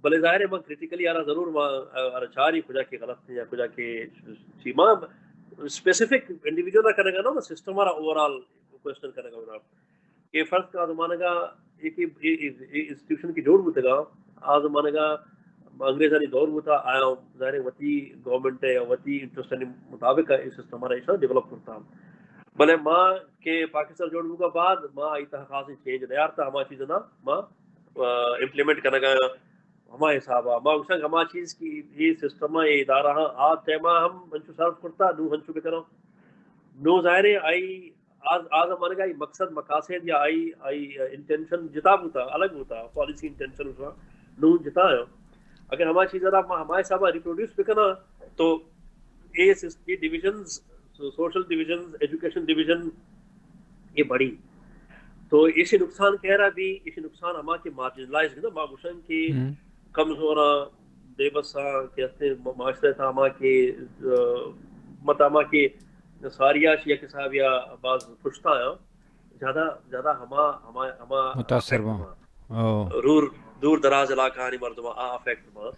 بلے ظاہر ہے من کریٹیکلی آرا ضرور ما، آ، آرا چاری کجا کہ غلط ہے یا کجا کہ چی۔ ما اسپیسیفک انڈیویجول نہ کنگا نا، ما سسٹم آرا اوورآل کوسچن کنگا نا۔ کہ فرض کا زمانگا ایک، ایک، ایک، ایک انسٹیٹیوشن کہ جوڑ بوتگا، آ زمانگا انگریزانی دور بوتا، آیا ظاہر ہے وتی گورنمنٹ ہے یا وتی انٹرسٹ مطابق ہے، اس سسٹم ہمارا ایسا ڈیولپ کرتا۔ بلے ما کہ پاکستان جوڑ بوگا بعد ما ایتا خاص چینج نہ آرتا، ہما چیز نا ما، آ، امپلیمنٹ کنگا ہما حسابا۔ ما گوشاں کہ ہما چیز کہ یہ سسٹم ہے، یہ ادارہ ہاں، آ ٹائما ہم ہنچو سرو کرتا، نو ہنچو بکنو۔ نو ظاہر ہے آئی آ، آ زمانگا آئی مقصد، مقاصد یا آئی، آئی انٹینشن جتا بوتا، الگ بوتا، پالیسی انٹینشن اس نو جتا ہے۔ اگر ہما چیز را ما ہما حسابا ریپروڈیوس بکناں تو اے سس-، اے divisions social division, education division, یہ بڑی۔ تو ایشی نقصان کہہ رہا بھی، ایشی نقصان ہما کہ مارجنلائز، نا، ما گوشن کہ ہم۔ کمزوراں، بے بساں کہ ہستے معاشرے تھا ہما کہ، آ، مت ہما کہ ساریا شی یک حساب یا باز پشتا آیا۔ زیادہ، زیادہ ہما، ہما، ہما متاثر افیکٹ باں۔ ہاں۔ رور، دور دراز علاقہ آنی مردم آ افیکٹ باں۔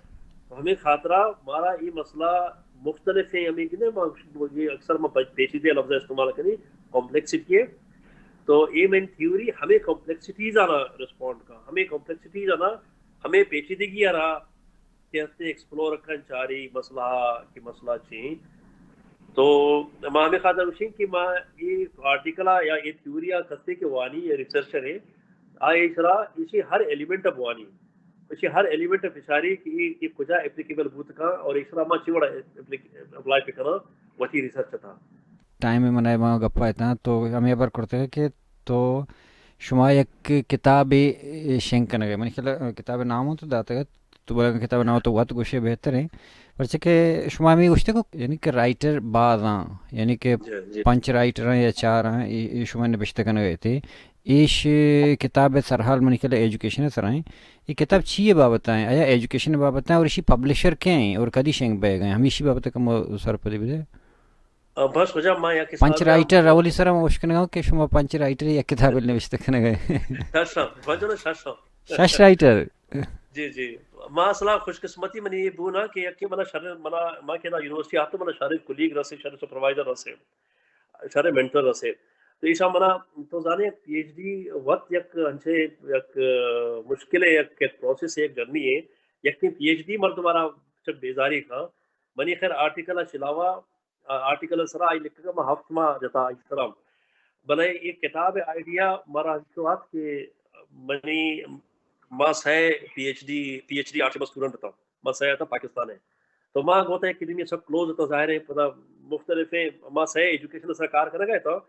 تو ہمیں خاطرہ مارا یہ مسئلہ مختلف ہیں، ہمیں کہ ما، یہ اکثر ما پیچیدہ لفظ استعمال کریں، کمپلیکسٹی ہے۔ تو یہ مین تھیوری ہمیں کمپلیکسٹیز آنا رسپونڈ کا، ہمیں کمپلیکسٹیز آنا، ہمیں پیچیدگی آنا کہ ہستے ایکسپلور کن چاری مسئلہ کہ مسئلہ چی۔ تو ما ہمیں خاطر گوشیں کہ ما یہ آرٹیکل یا یہ تھیوری آ کسے کہ وانی یا ریسرچر ہے، آ ایشرا ایشی ہر ایلیمنٹ اب وانی، ایشی ہر ایلیمنٹ اب اشاری کہ یہ، یہ کجا اپلیکیبل بوت کا اور ایشرا ما چی وڑا اپلائی پہ کنا وتی ریسرچ تا۔ ٹائم منائے ما گپا اتاں تو ہمیں خبر کرتے کہ تو شما یک کتابے شنگ کنگے، منی خیال کتاب نام تو داتگ، تو بلے کتاب نام تو وت گوشے بہتر ہیں۔ پرچہ کہ شما ہمیں گوشتے کو، یعنی کہ رائٹر باز ہیں، یعنی کہ جی، جی۔ پنچ رائٹر ہیں یا چار ہیں، اے، اے شما نبشتہ کنگے تھے۔ ایش کتاب سرحال منی خیال ایجوکیشن سر ہیں۔ یہ کتاب چی بابت ہیں؟ آیا ایجوکیشن بابت ہیں اور اسی پبلشر کیا ہیں اور کدی شنگ بہ گئے؟ ہمیشی بابت کم سرپدی بدے۔ آ، بس وجہ ما یک پنچ سال رائٹر اولی سر ہم اوشکنگا کہ شما پنچ رائٹر یک کتاب نوشتہ کنگے۔ شش، بجن شش۔ شش رائٹر۔ جی، جی۔ ما اصلا خوش قسمتی منی یہ بونا کہ یکی منا شر، منا، ما کہ نا یونیورسٹی آتے منا شر کولیگ رسے، شر سپروائزر رسے، شر مینٹر رسے۔ تو ایشا منا، تو زانے، پی ایچ ڈی وقت یک انچے یک، آ، مشکل ہے، یک، یک پروسیس ہے، یک جرنی ہے۔ یکی پی ایچ ڈی مردم مارا چک بیزاری کا۔ منی خیر آرٹیکل چلاوا آ، آرٹیکل سرا آئی لکھگا ما ہفت ماہ جتا آئی سرا۔ بلے یہ کتاب آئیڈیا مارا انچو آت کہ منی، ما سہ P H D, P H D article student تھا، ما سہ تھا پاکستان ہے۔ تو ما گوتا اکیڈمی سب کلوز تھا، ظاہر ہے پدا مختلف ہے، ما سہ ایجوکیشن سرا کار کرگا تھا۔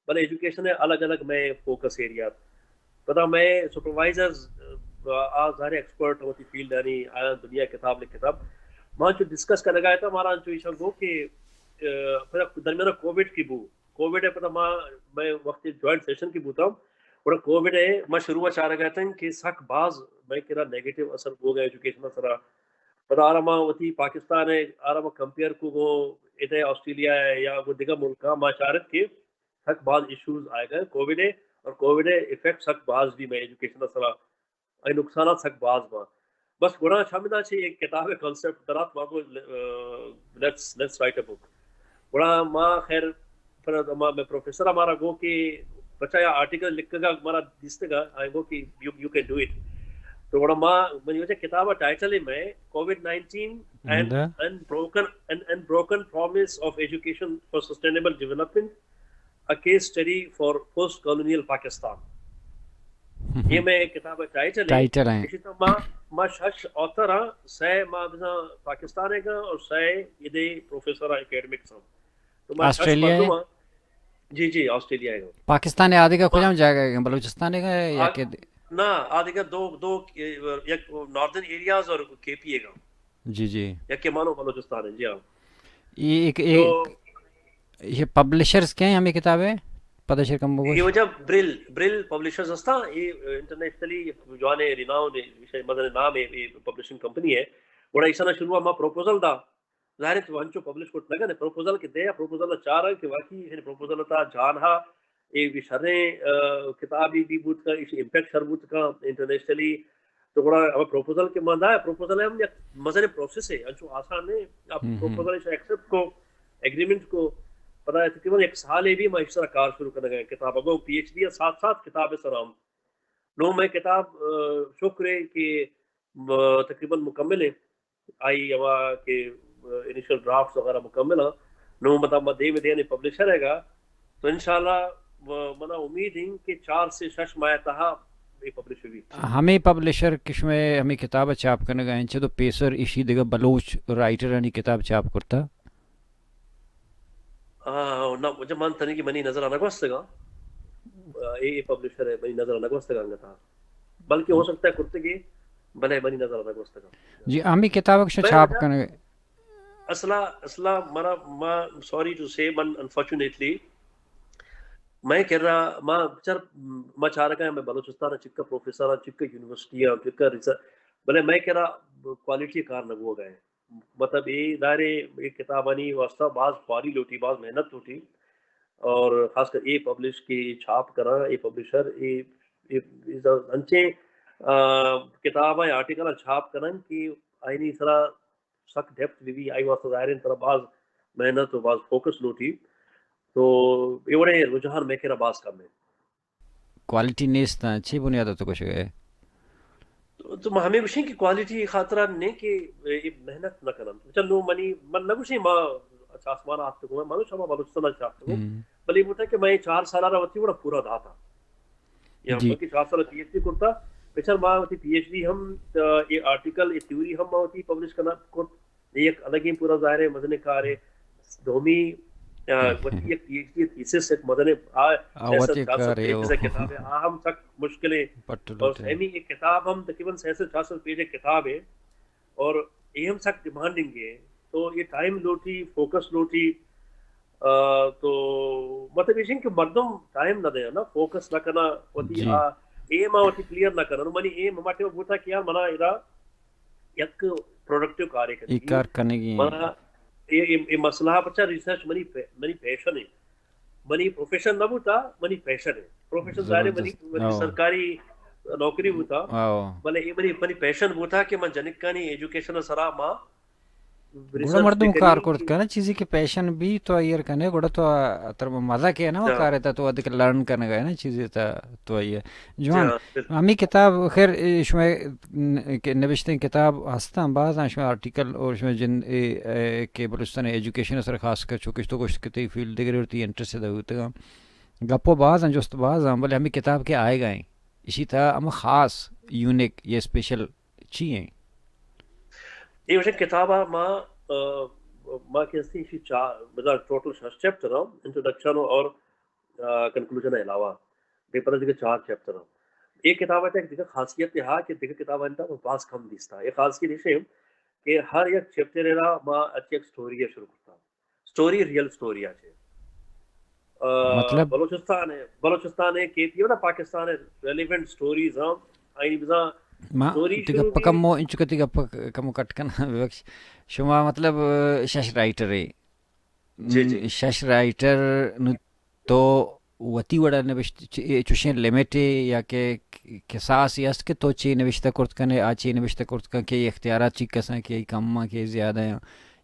بلے ایجوکیشن ء الگ الگ مئے فوکس ایریا ات۔ پدا مئے سپروائزرز، آ، آ ظاہر ایکسپرٹ وتی فیلڈ آنی، آیاں دنیا کتاب لکھتگ۔ ما انچو ڈسکس کنگا اتاں، مارا انچو ایشاں گو کہ، آ، پدا درمیان کووڈ کی بو، کووڈ ء پدا ما، مئے وقت جوائنٹ سیشن کی بوتاں، گڑا کووڈ ء ما شروع ء چارگا اتاں کہ سک باز مئے کرا نیگیٹو اثر بوگا ایجوکیشن ء سرا۔ پدا آرا ما وتی پاکستان ء آرا ما کمپیئر کو گو ادے آسٹریلیا ء یا گو دگہ ملکاں ما چارت کہ سک باز ایشوز آئیگا کووڈ ء، اور کووڈ ء ایفیکٹ سک باز بھی مئے ایجوکیشن ء سرا، اے نقصانات سک باز با۔ بس گڑا ہمدا چہ ایک کتاب ء کانسیپٹ درات ما گو، آ، let's, let's write a book۔ گڑا ما خیر، پر ما، مئے پروفیسر ہمارا گو کہ بچا یا آرٹیکل لکھگا مارا دیستگا، آئی گو کہ you, you can do it۔ تو گڑا ما، منی وجہ کتاب ء ٹائٹل ہے مئے Covid nineteen and, and broken, and, and broken promise of education for sustainable development, a case study for post colonial Pakistan۔ یہ مئے کتاب ٹائٹل ہے۔ ٹائٹل ہے۔ اسی طرح ما، ما شش آتھر ہاں، سہ ما بزاں پاکستان ء گا اور سہ ادے پروفیسر اکیڈمکس ہاں۔ تو ما شش آسٹریلیا ء؟ مردم ہاں۔ جی، جی، آسٹریلیا ء گا۔ پاکستان ء آدگہ کجام جاگہ ء گا؟ بلوچستان ء گا یا آ-، کہ نہ، آدگہ دو، دو، یک ناردرن ایریاز اور کے پی ء گا۔ جی، جی۔ یک کہ مانو بلوچستان ہے، جی ہاں۔ یہ ایک، تو ایک، یہ پبلشرز کیا ہیں ہمیں کتاب ہے؟ پدشر کم بگوش۔ یہ وجہ برل، برل پبلشرز ہستا، یہ انٹرنیشنلی جوانے ریناؤنڈ ہے، مزن نام ہے، یہ پبلشنگ کمپنی ہے۔ گڑا ایشانا شروع ما پروپوزل دا، ظاہر ہے تو ہنچو پبلش کرت نہ کنے، پروپوزل کے دے، پروپوزل چار کہ واقعی ہے پروپوزل تا جان ہا، اے بھی شریں، آ، کتابی بھی بوت کا، ایشی امپیکٹ شر بوت کا انٹرنیشنلی۔ تو گڑا ہمیں پروپوزل کے ماندا ہے، پروپوزل ہم یک مزن پروسیس ہے، انچو آسان نہیں۔ آپ ہم، ہم۔ پروپوزل ایشا ایکسپٹ کو، ایگریمنٹ کو، پدا تقریباً یک سال بھی ما اس طرح کار شروع کرنے گئے کتاب، اگو پی ایچ ڈی ساتھ ساتھ کتاب سرام۔ نو میں کتاب، آ، شکر ہے کہ، آ، تقریباً مکمل ہے۔ آئی ہما کہ انیشل ڈرافٹس وغیرہ مکمل ہیں، نوں مطلب ما دیم دیم پبلشر ہے گا، تو انشاءاللہ منا امید ہیں کہ چار سے شش ماہ تہا یہ پبلش ہوئی۔ ہمیں پبلشر کہ شمے ہمیں کتاب چھاپ کنگا ہیں، چہ تو پیسر اشی دیگا بلوچ رائٹرانی کتاب چھاپ کرتا؟ آ، نہ، مجھے من تنی کہ منی نظر آنا گوستگا۔ آ، اے، اے پبلشر ہے، منی نظر آنا گوستگا انگتا۔ بلکہ ہو سکتا ہے کرتگی، بلے منی نظر آنا گوستگا۔ جی، ہمیں کتاب اکشن میں چھاپ وجہ کنگے۔ اصلا اصلا منا، ما سوری ٹو سے، من انفارچونیٹلی میں کرا، ما چر ما چارگا میں بلوچستان چکا پروفیسر، چکا یونیورسٹی، چکا ریسرچ، بلے میں کرا کوالٹی کار نہ بوگا ہے۔ مطلب اے ظاہر ہے، اے کتابانی واسطہ باز خواری لوٹی، باز محنت لوٹی، اور خاص کر اے پبلش کے چھاپ کرا، اے پبلشر اے، اے، اے انچیں آ، کتاب آرٹیکل چھاپ کرن کہ آئینی سرا سک ڈیپتھ بہ بی، آئی واسطہ ظاہر ہے ترا باز محنت و باز فوکس لوٹی۔ تو اے وڑیں رجحان میں کرا باز کم ہے۔ کوالٹی نیست، چی بنیاد تو کچھ ہے؟ تو، تو ہمیں گوشیں کہ کوالٹی خاطرہ نہیں کہ اے محنت نہ کرن۔ چلو منی، من نہ گوشیں ما آسمان آتکو، من شما بلوچستان آتکو۔ بلے بوتا کہ میں چار سال را وتی وڑا پورا داتا۔ یا جی۔ بلکہ چار سال پی ایچ ڈی کرتا۔ پچھر ما وتی پی ایچ ڈی ہم، آ، اے آرٹیکل، اے تھیوری ہم ما وتی پبلش کرنا کرت۔ اے یک الگیں پورا ظاہر ہے مزن کار ہے۔ دومی، آ، وتی یک پی ایچ ڈی تھیسس، یک مزن آ، آ، ایسا وتی چار سو کار ہے، پیجز او۔ کتاب ہے، آ ہم سک مشکل ہے۔ پٹ اور لوٹے۔ سیمی ایک کتاب ہم تقریباً سہ سو چار سو پیج کتاب ہے۔ اور اے ہم سک ڈیمانڈنگ ہے۔ تو اے ٹائم لوٹی، فوکس لوٹی۔ آ، تو مطلب ایشن کہ مردم ٹائم نہ دے نا، فوکس نہ کرنا، وتی جی۔ آ، ایم آ وتی کلیئر نہ کرنا۔ منی ایم ہما ٹائم بوتا کہ یار منا ادا یک پروڈکٹیو کارے ای کرنی۔ کار کرنے کی۔ منا اے، اے، اے مسئلہ پچا ریسرچ منی پے-، منی پیشن ہے۔ منی پروفیشن نہ بوتا، منی پیشن ہے۔ پروفیشن ظاہر ہے منی، زبردست۔ منی آؤ۔ سرکاری نوکری بوتا۔ آؤ۔ بلے اے منی، منی پیشن بوتا کہ من جنکانی ایجوکیشن سرا ما گڑا ریسرچ مردم بکنی۔ کار کرت کنے، چیزی کہ پیشن بی تو ایئر کنے، گڑا تو تر مزہ کے نا ہاں۔ کارے تا تو ادک لرن کرنے گئے نا چیزی تا تو ایئر۔ جوان، ہاں، بالکل۔ ہمیں کتاب خیر، اے، شما ن-، کہ نوشتیں کتاب ہستاں باز ہیں، شما آرٹیکل اور شما جن، اے، اے، کہ بلوچستان ایجوکیشن سر خاص کر چونکہ تو گوشت کہ تئی فیلڈ دگرے اور تئی انٹرسٹ دے ہوتے گا۔ گپو باز ہیں، جست باز ہیں، بلے ہمیں کتاب کے آئے گا ہیں۔ اسی طرح ہم خاص یونیک یا اسپیشل چی ہیں؟ اے وشیں کتاب ما، آ، ما کہ ہستی اسی چار، بزاں ٹوٹل شش چیپٹر ہیں، انٹروڈکشن اور، آ، کنکلوژن علاوہ۔ دے پر دیگہ چار چیپٹر ہیں۔ اے کتاب ءِ تہ یک دگہ خاصیت ہا کہ دگہ کتابانی تہ باز کم دیستا۔ اے خاصیت ایش کہ ہر یک چیپٹر ءَ را ما اچ یک سٹوری ءَ شروع کرتا۔ سٹوری ریئل سٹوری ءَ چے۔ آ، مطلب؟ بلوچستان ءِ، بلوچستان ءِ کیتی نا پاکستان ءِ ریلیونٹ سٹوریز ہم آئی بزاں ما سٹوری تی شروع گپ بھی کمو، انچو کہ تی گپ کمو کٹ کنا، ببخش۔ شما مطلب شش رائٹر ہے۔ جی، جی۔ شش رائٹر نو تو وتی وڑا نبشت، چ-، اے چوشیں لمٹ ہے یا کہ کساس است کہ تو چی نبشتہ کرت کنے، آ چی نبشتہ کرت کن، کہ اختیارات چی کساں، کہ کم آں، کہ زیادہ آں۔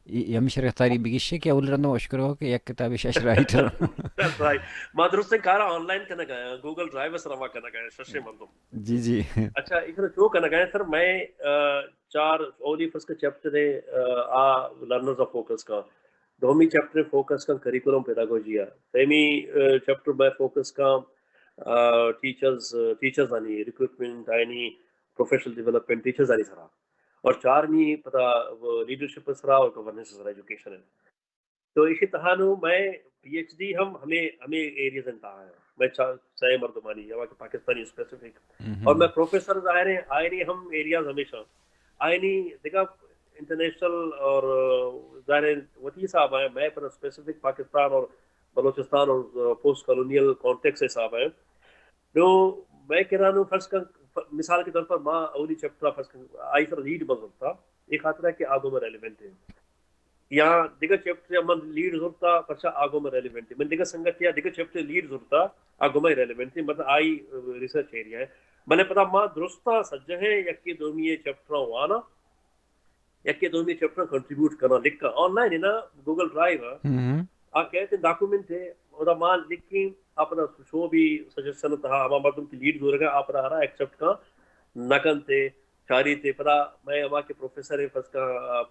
ای-، ہمیش رفتاری بگیشے کہ اول رندم اشکر ہو کہ یک کتاب شش رائٹر۔ رائٹ۔ ما درستیں کارا آن لائن کنگا، گوگل ڈرائیو سرا ما کنگا، ششیں مردم۔ جی، جی۔ اچھا، اکر چو کنگا سر، میں، آ، چار اولی فرسٹ کا چیپٹر ہے، آ، آ لرنرز آ فوکس کا۔ دومی چیپٹر فوکس کن کریکولم پیداگوجی ءَ۔ سیمی، آ، چیپٹر میں فوکس کن، آ، ٹیچرز، ٹیچرز آنی ریکروٹمنٹ، آنی پروفیشنل ڈیولپمنٹ، ٹیچرز آنی سرا۔ اور چارمی پدا وہ لیڈرشپ سرا اور گورننس سرا، ایجوکیشن ہے۔ تو اسی تہا نو میں پی ایچ ڈی ہم ہمیں، ہمیں ایریاز انتا ہے۔ میں چا-، سہ مردمانی، یا کہ پاکستانی اسپیسیفک۔ اور میں پروفیسر ظاہر ہے، آئینی ہم ایریاز ہمیشہ آئینی دگہ انٹرنیشنل اور، آ، ظاہر ہے وتی حساب ہے، میں پر اسپیسیفک پاکستان اور بلوچستان اور، آ، پوسٹ کالونیل کانٹیکس حساب ہے۔ نو میں کرا نو فرض کن، مثال کے طور پر ما اولی چیپٹر فرض کن، آئی سر لیڈ بن سکتا، یہ خاطر ہے کہ آگو میں ریلیونٹ ہے۔ یا دگہ چیپٹر من لیڈ زرتا، پرچا آگو میں ریلیونٹ ہے۔ من دگہ سنگت یا دگہ چیپٹر لیڈ زرتا، آگو میں ریلیونٹ ہے، مطلب آئی، آ، ریسرچ ایریا ہے۔ بلے پدا ما درستا سجہ ہے، یکی دومی چیپٹر وانا، یکے دومی چیپٹر کنٹریبیوٹ کنا، لکھا آن لائن ہے نا، گوگل ڈرائیو ہے۔ آ کہتے ہیں ڈاکومنٹ ہے، اودا ما لکھیں، آپ دا شو بھی سجیشن تہا، ہما مردم کی لیڈ زورگا، آپ دا ہرا ایکسپٹ کا نہ کنتے، چاری تے۔ پدا میں ہما کے پروفیسر ہے، فرض کا، آ،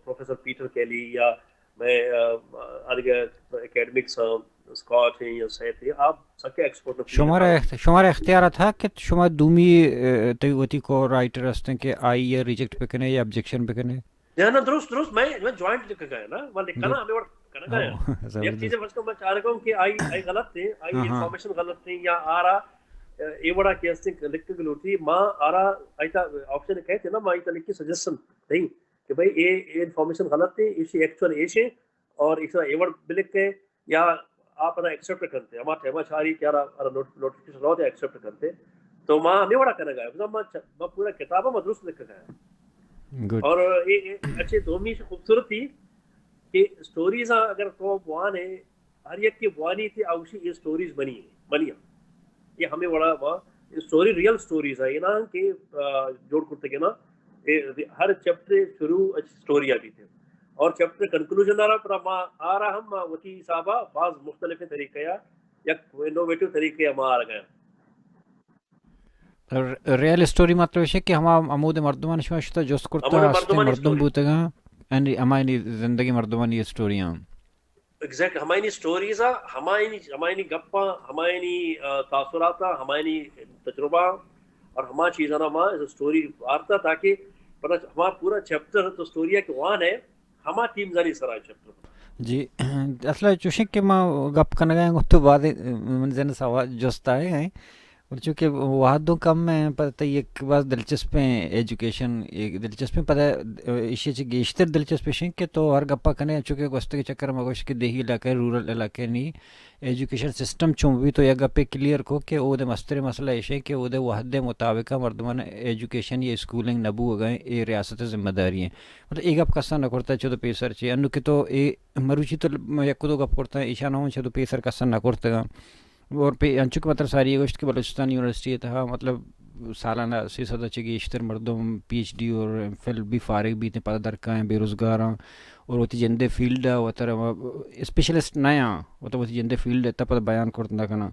پروفیسر پیٹر کیلی یا میں، آ، آ، آدگہ اکیڈمکس، آ، اسکاٹ ہیں یا سیت ہیں، آپ سکے ایکسپرٹ نہ شمارا اخت-، شمارا اختیار تھا کہ شما دومی، آ، تئی وتی کو رائٹر ہستیں کہ آئی یا ریجیکٹ بکنے یا آبجیکشن بکنے؟ یا نا، درست، درست، میں، میں جوائنٹ لکھ گیا نا، میں لکھا نا، ہمیں وقت کرنا گیا۔ ہاں، یک زبردست۔ چیز ہے، فرض کر میں چاہ رہا ہوں کہ آئی، آئی غلط تھے، آئی ہاں، ہاں۔ انفارمیشن غلط تھی یا آ رہا، اے وڑا کہ ہستیں لکھ کے لوٹی، ماں آ رہا، آئی تا آپشن کہتے نا، ماں آئی تا لکھ کے سجیشن نہیں۔ کہ بھئی اے، اے انفارمیشن غلط ہے، ایشی ایکچوئل ایش ہے، اور ایشرا ایوڑ بلک ہے، یا آپ ادا ایکسپٹ کرتے، ہما ٹائما چاری کہ یارا، یارا نوٹ-، نوٹیفکیشن رہتے ایکسپٹ کرتے، تو ما ہمیں وڑا کرنا گا، ما چ-، ما پورا کتاب ما درست لکھا گا۔ گڈ۔ اور اے، اے اچھے دومی سے خوبصورتی کہ اسٹوریز اگر تو بوان ہے، ہر یک کے بوانی تھے اوشی یہ اسٹوریز بنی ہے، بنی ہے۔ یہ ہمیں وڑا ما اسٹوری ریئل اسٹوریز ہے، یہ نا کہ، آ، جوڑ کرتے کے نا، اے ہر چیپٹر شروع اچ اسٹوری آ بیتے۔ اور چیپٹر کنکلوژن آ رہا، پر ما آ رہا ہم ما وتی حسابا بعض مختلف طریقہ یا یک انوویٹو طریقہ ما آ رہا گیا۔ ر-، ریئل اسٹوری مطلب ہے کہ ہما ہمود مردمان شما شتا جست کرتا ہمود ہستے مردمانی مردم اسٹوری۔ بوتگا، یعنی ہمایانی زندگی مردمانی اسٹوری ہم۔ ایگزیکٹ، ہمایانی اسٹوریز آ، ہمایانی، ہمایانی گپاں، ہمایانی، آ، تاثرات آ، ہمایانی تجربہ اور ہما چیزاں ما اسٹوری آرتا تاکہ پدا ہما پورا چیپٹر تو اسٹوری ہے کہ وان ہے، ہما تیمزانی سرا چیپٹر۔ جی، اصل چوشیں کہ ما گپ کنگا ہیں تو بعد من ذہن سوال جست آئے ہیں۔ اور چونکہ وہدوں کم ہیں، پر تئی یک باز دلچسپیں ایجوکیشن، ایک دلچسپیں پتہ، ایشی چہ گیشتر دلچسپ ایشیں کہ تو ہر گپا کنے، چونکہ گوستگی چکر ما گوشت کہ دیہی علاقہ، رورل علاقہ نی ایجوکیشن سسٹم چون بی، تو یک گپے کلیئر کو کہ اودے مستریں مسئلہ ایشیں کہ اودے وہدے مطابق مردمان ایجوکیشن یا اسکولنگ نہ بوگا ایں، اے ریاست ذمہ داری ہیں۔ مطلب اے گپ کسا نہ کرتا چہ تو پیسر چے، انو کہ تو اے مروچی تو یک دو گپ کرتا، ایشان ہوں چہ تو پیسر کسا نہ کرتگا۔ اور پہ انچو کہ مطلب ساری گوشت کہ بلوچستان یونیورسٹی ءِ تہا مطلب سالانہ سے سد ءَ چہ گیشتر مردم پی ایچ ڈی اور ایم فل بھی فارغ بیت، پدا درکائیں بے روزگاراں اور وتی جندے فیلڈ ءَ وتر اسپیشلسٹ نہ آں، وتر وتی جندے فیلڈ ءَ پدا بیان کرت نہ کناں۔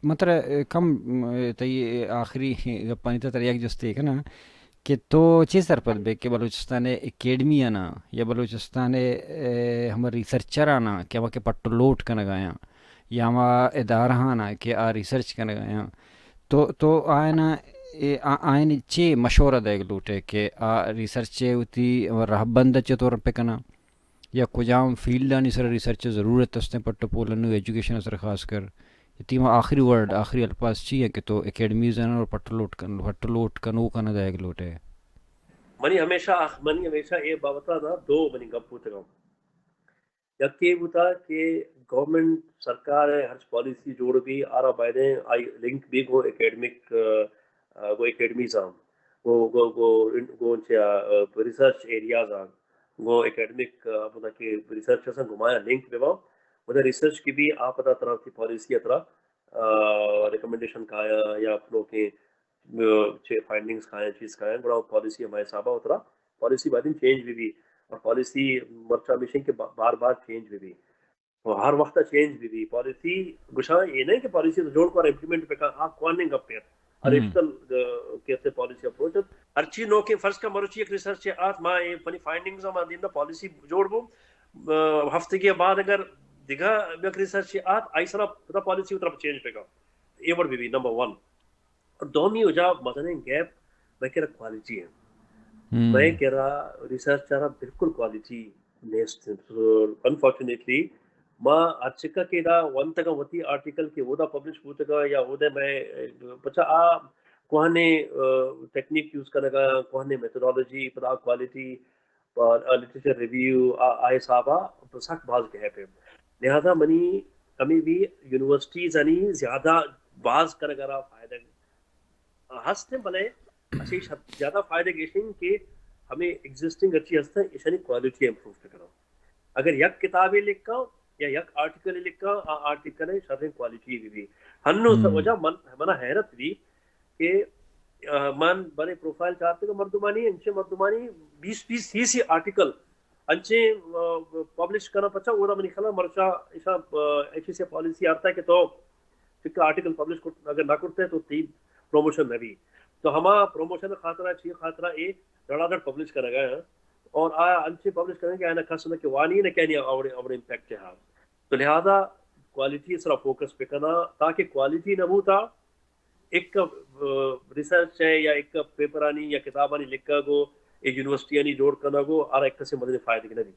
من ترا کم تئی آخری گپانی تہا ترا یک جستے کناں کہ تو چے سرپد بے کہ بلوچستان ءِ اکیڈمی آناں یا بلوچستان ءِ، اے، ہما ریسرچر آناں کہ ہما کہ پٹ و لوٹ کنگ ءَ آیاں یا ہما ادارہ آناں کہ آ ریسرچ کنگ ءَ آیاں، تو، تو آیاناں، اے، آ-، آیانی چے مشورہ دئیگ لوٹ ئے کہ آ ریسرچ ءِ وتی رہبند ءَ چطور پہ کناں؟ یا کجام فیلڈانی سرا ریسرچ ءِ ضرورت است ایں پٹ و پول ءَ نوں ایجوکیشن ءِ سرا خاص کر؟ تئی ہما آخری ورڈ، آخری الفاظ چی ایں کہ تو اکیڈمیز آناں اور پٹ و لوٹ کن-، پٹ و لوٹ کنوکاں دئیگ لوٹ ئے؟ منی ہمیشہ، منی ہمیشہ اے بابت ءَ نا دو منی گپ بوتگ اَنت۔ یکے بوتا کہ گورنمنٹ سرکار ءِ ہرچ پالیسی جوڑ بی، آرا بایدیں آئی لنک بی گوں اکیڈمک، آ، آ، گوں اکیڈمیز آں، گوں، گوں، گوں، گوں چیا، آ، ریسرچ ایریاز آں، گوں اکیڈمک، آ، مطلب کہ ریسرچرز آں گوں آیاں لنک بہ باں۔ مطلب ریسرچ کی بی آ پدا ترا وتی پالیسی ءَ ترا، آ، ریکمنڈیشن کایاں یا نوکیں، آ، چے فائنڈنگز کایاں، چیز کایاں، گڑا پالیسی ہمے حساب ءَ ترا پالیسی بایدیں چینج بہ بی۔ اور پالیسی مرچاں ہمیش ایں کہ با-، بار بار چینج بہ بی۔ تو ہر وقت چینج بہ بی۔ پالیسی گوشاں اے نہ کہ پالیسی تو جوڑ کن، امپلیمنٹ بکن، آ کوہنیں گپے ات۔ ہم۔ اریشنل، آ، کیسے پالیسی اپروچ ات۔ ہرچی نوکیں فرض کن مروچی یک ریسرچ آت، ما اے پنی فائنڈنگز ما دیم دا پالیسی جوڑ بو۔ آ، ہفتگی بعد اگر دگہ یک ریسرچ آت، آئی سرا پدا پالیسی اترا چینج بکن۔ اے وڑ بہ بی، نمبر ون۔ اور دومی وجہ مزنیں گیپ مئے کرا کوالٹی ایں۔ ہم۔ مئے کرا ریسرچ ءَ را بالکل کوالٹی نیست۔ انفارچونیٹلی ما ہرچکا کہ ادا ونتگاں وتی آرٹیکل کہ اودا پبلش بوتگاں یا اودے مئے پچا آ کوہنیں، آ، ٹیکنیک یوز کنگا، کوہنیں میتھڈالوجی، پدا کوالٹی، پہ لٹریچر ریویو آ، آ حساب ءَ سک باز گیپ ایں۔ لہذا منی ہمے بھی یونیورسٹیز آنی زیادہ باز کنگ ءَ را فائدہ ہست ایں، بلے اشی شت-، زیادہ فائدہ گیش ایں کہ ہمے ایگزسٹنگ ہرچی ہست ایں، اشانی کوالٹی امپروو کناں۔ اگر یک کتابے لکھاں یا یک آرٹیکل لکھاں، آ آرٹیکل ءِ شریں کوالٹی بہ بی۔ ہنو س-، ہم۔ وجہ من، منا حیرت بی کہ، آ، من بلے پروفائل چارتگ مردمانی، انچیں مردمانی بیس بیس سی سی آرٹیکل انچیں، آ، پبلش کناں پچا، اودا منی خیال ءَ مرچا ایشاں، آ، ایچ ای سی پالیسی آرتا کہ تو چکہ آرٹیکل پبلش کرت، اگر نہ کرتے تو تئی پروموشن نہ بی۔ تو ہما پروموشن خاطرہ، چی خاطرہ اے دڑا دڑ پبلش کنگا ایں۔ اور آ انچیں پبلش کنگا کہ آنا کس نہ کہ وانی نہ کہ آنی اوڑے، اوڑے امپیکٹ ہا۔ تو لہذا کوالٹی سرا فوکس بکناں، تاکہ کوالٹی نہ بوتا، ایک، آ، ریسرچ ہے یا ایک پیپرانی یا کتابانی لکھا گو، اے یونیورسٹیانی جوڑ کنگو، آرا ایک کسے مزنیں فائدہ نہ بی۔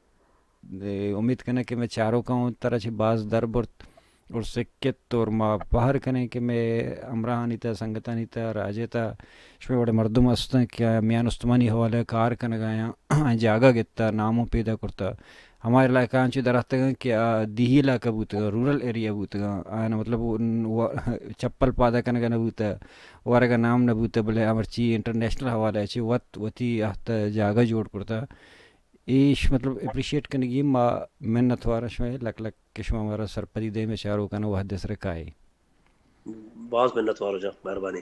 دے، امید کناں کہ مئے چاروکاں ترا چہ باز در برت۔ اور سکت اور ما پہر کنیں کہ مئے ہمراہانی تہ، سنگتانی تہ، راجے تہ شمئے وڑیں مردم ہستاں کہ میان استمانی حوالہ کار کنگایاں، جاگہ گتا، ناموں پیدا کرتا۔ ہما علاقہ آں چہ دراتکگاں کہ آ دیہی علاقہ بوتگاں، رورل ایریا بوتگاں، آیانا مطلب چپل پادا کنگا نہ بوتا، ورگا نام نہ بوتا، بلے آ مرچی انٹرنیشنل حوالہ چہ وت وتی آہتا جاگہ جوڑ کرتا۔ ایش مطلب اپریشیٹ کنگی، ما منت واراں شمئے لک لک کہ شما مارا سرپدی دئے، مئے چاروکانا وہد سر کائے۔ باز منت وارو جان، مہربانی۔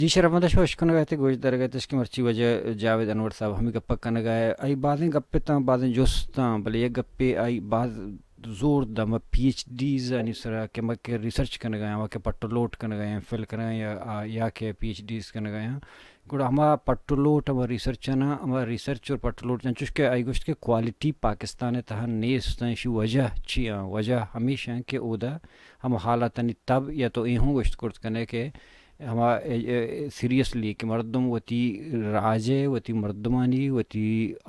جی شرف مند، شما اشکنگا ات، گوش دارگا ات کہ مرچی واجہ جاوید انور صاحب ہمے گپا کنگا ات، آئی بازیں گپ اتاں، بازیں جست اتاں، بلے یک گپے آئی باز زور دا، ما پی ایچ ڈیز آنی سرا کہ ما کہ ریسرچ کنگا آں، ما کہ پٹ و لوٹ کنگا آں، فل کنگا آں، یا، آ، یا کہ پی ایچ ڈیز کنگا آں، گڑا ہما پٹ و لوٹ، ہما ریسرچ آناں، ہما ریسرچ اور پٹ و لوٹ آناں، چوش کہ آئی گوشت کہ کوالٹی پاکستان ءِ تہا نیست، ایشی وجہ چی آں؟ وجہ ہمیش آں کہ اودا ہما حالاتانی تب یا تو اے ہوں گوشت کرت کنے کہ ہما، اے، اے، سیریسلی کہ مردم وتی راج ءِ، وتی مردمانی، وتی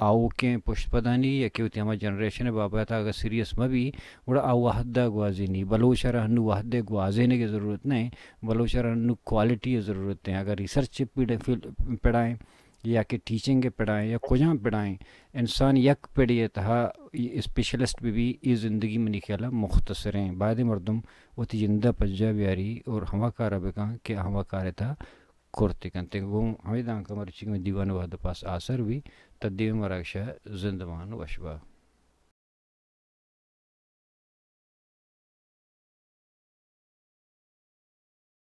آؤکیں پشت پدانی یا کہ وتی ہما جنریشن ءِ بابت ءَ اگاں سیریس مہ بی، گڑا آ وہد ءَ گوازینی۔ بلوچ ءَ را ہنو وہد ءِ گوازینگ ءِ ضرورت نہ ایں، بلوچ ءَ را ہنو کوالٹی ءِ ضرورت ایں۔ اگاں ریسرچ ءِ پڑ-، فیلڈ، پڑائیں یا کہ ٹیچنگ ءِ پڑائیں یا کجام پڑائیں، انسان یک پڑے ءِ تہا اسپیشلسٹ بہ بی، اے زندگی منی خیال ءَ مختصر ایں۔ باید ایں مردم وتی جند ءَ پجا بیاری اور ہما کار ءَ بکن کہ ہما کار ءِ تہا کرت کنت۔ گوں ہمے دانکہ مرچی کہ دیوان ءِ وہد ءَ پاس آسر بی، تا دیم مراگش ءَ زندمان وش با۔